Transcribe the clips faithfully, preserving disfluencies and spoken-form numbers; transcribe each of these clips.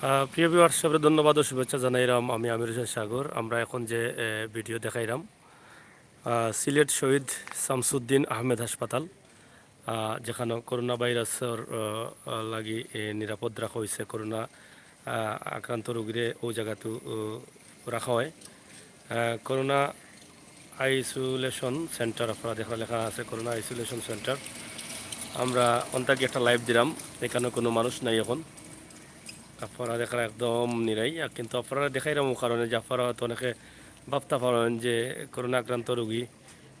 আহ, প্রিয় ভিউয়ার্স, সবরে ধন্যবাদ ও শুভেচ্ছা জানাইরাম। আমি আমির হোসেন সাগর। আমরা এখন যে, এ, ভিডিও দেখাইরাম, আহ, সিলেট শহীদ শামসুদ্দিন আহমেদ হাসপাতাল, আহ, যেখানো করোনা ভাইরাসর, আহ, আহ, লাগি, এ, নিরাপদ রাখা অইছে। করোনা, আহ, আক্রান্ত রোগীরে অউ জাগাত, আহ, রাখা অয়। আহ, করোনা আইসোলেশন সেন্টার, আপনারা দেখরা লেখা আছে করোনা আইসোলেশন সেন্টার। আমরা অন থাকি একটা লাইভ দিরাম, এখানো কুনু মানুষ নাই এখন। আপনারা দেখরা একদম নিরাই, আর কিন্তু আপনারারে দেখাইরাম অউ কারণে যে আপনারা হয়তো অনেকে ভাবতা পারইন যে করোনা আক্রান্ত রোগী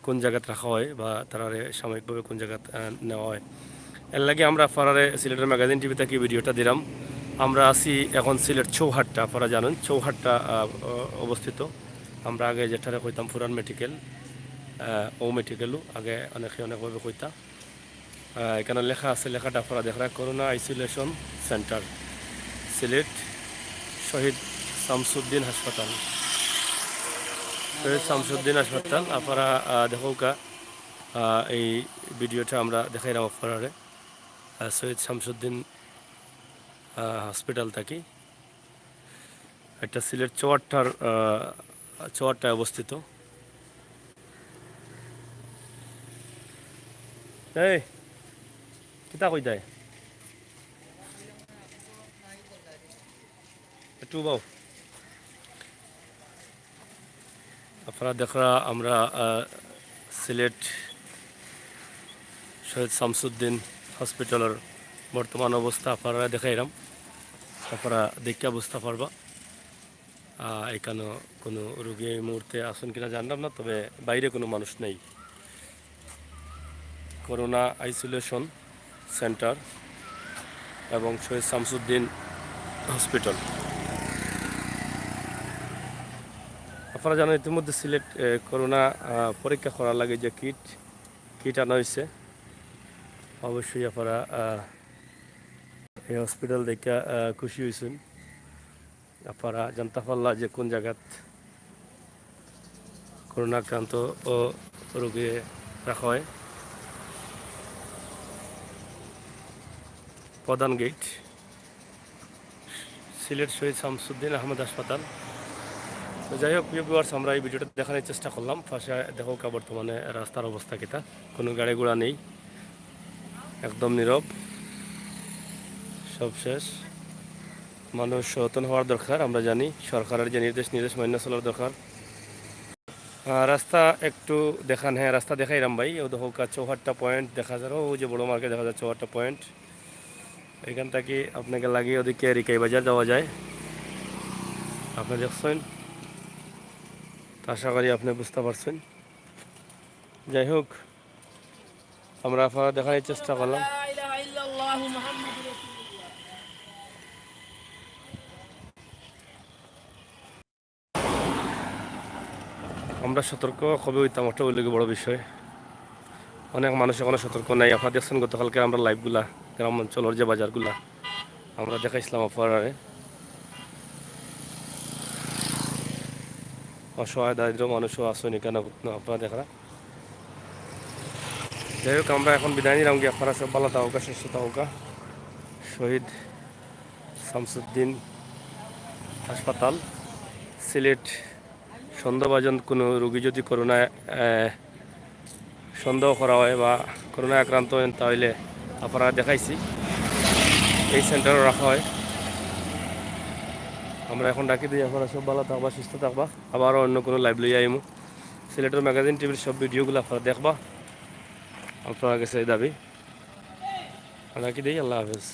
কুন জাগাত রাখা অয় বা তারারে সাময়িকভাবে কুন জাগাত, আহ, নেওয়া অয়। এরলাগি আমরা আপনারারে সিলেটের ম্যাগাজিন টিভি থাকি ভিডিওটা দিরাম। আমরা আছি এখন সিলেট চৌহাট্টা, আপনারা জানইন চৌহাট্টা, আহ, অ-, অবস্থিত। আমরা আগে যেটারে কইতাম পুরান মেডিকেল, আহ, অউ মেডিকেলও আগে অনেকে অনেকভাবে কইতা। আহ, এখানো লেখা আছে, লেখাটা আপনারা দেখরা, করোনা আইসোলেশন সেন্টার, সিলেট শহীদ শামসুদ্দিন হাসপাতাল। শহীদ শামসুদ্দিন হাসপাতাল, আপনারা, আহ, দেখউক্কা, আহ, এই ভিডিওটা আমরা দেখাইরাম আপনারারে, আহ, শহীদ শামসুদ্দিন, আহ, হসপিটাল থাকি। এটা সিলেট চৌহাট্টার, আহ, চৌহাট্টায় অবস্থিত। এই, কিতা কইতায়? একটু বাও। আপনারা দেখরা আমরা, আহ, সিলেট শহীদ শামসুদ্দিন হসপিটালর বর্তমান অবস্থা আপনারারে দেখাইরাম। আপনারা দেখিয়া বুঝতা পারবা। আহ, এখানো কুনু রোগী এই মুহূর্তে আছইন কিনা জানরাম না, তবে বাইরে কুনু মানুষ নাই। করোনা আইসোলেশন সেন্টার এবং শহীদ শামসুদ্দিন হসপিটাল। আপনারা জানইন ইতিমধ্যে সিলেট, এ, করোনা, আহ, পরীক্ষা করার লাগি যে কিট, কিট আনা অইছে। অবশ্যই আপনারা, আহ, এই হসপিটাল দেখিয়া, আহ, খুশি অইছইন। আপনারা জানতা পারলা যে কুন জাগাত করোনা আক্রান্ত ও রোগী রাখা অয়। প্রধান গেট, সিলেট শহীদ শামসুদ্দিন আহমেদ হাসপাতাল। তো যাই হোক, প্রিয় ভিউয়ার্স, আমরা এই ভিডিওটা দেখানোর চেষ্টা করলাম। পাশে দেখউক্কা বর্তমানে রাস্তার অবস্থা কিতা, কুনু গাড়ি ঘোড়া নেই, একদম নীরব, সব শেষ। মানুষ সচেতন হওয়ার দরকার, আমরা জানি সরকারের যে নির্দেশ, নির্দেশ মাইনা চলার দরকার। আহ, রাস্তা একটু দেখান, হ্যাঁ, রাস্তা দেখাইরাম ভাই। অউ দেখউক্কা চৌহাট্টা পয়েন্ট দেখা যার, অউ যে বড় মার্কেট দেখা যার চৌহাট্টা পয়েন্ট। এখান থাকি আপনাকে লাগিয়ে ওদিকে রিকাই বাজার যাওয়া যায়। আপনে দেখছইন, তো আশা করি আপনে বুঝতা পারছইন। যাই হোক, আমরা আপনারারে দেখানোর চেষ্টা করলাম। আমরা সতর্ক কবে অইতাম, ওটা অইলো গি বড় বিষয়। অনেক মানুষ এখনো সতর্ক নাই। আপনারা দেখছইন গতকালকে আমরা লাইভগুলা, গ্রাম অঞ্চলর যে বাজারগুলা আমরা দেখাইছিলাম আপনারারে। অসহায় দারিদ্র মানুষও আছইন এখানো, আপনারা দেখরা। যাই হোক, আমরা এখন বিদায় নিরাম গি, আপনারা সব ভালা থাকউক্কা, সুস্থ থাকউক্কা। শহীদ শামসুদ্দিন হাসপাতাল, সিলেট। সন্দেহভাজন কুনু রোগী যদি করোনায়, আহ, সন্দেহ করা অয় বা করোনায় আক্রান্ত অইন, তাইলে আপনারারে দেখাইছি, এই সেন্টারো রাখা অয়। আমরা এখন ডাকি দেই, আপনারা সব ভালা থাকবা, সুস্থ থাকবা, আবারও অন্য কুনু লাইভ লইয়া আইমু। সিলেটের ম্যাগাজিন টিভির সব ভিডিওগুলা আপনারা দেখবা, আপনারার গেছে এই দাবি। ডাকি দেই, আল্লাহ হাফেজ।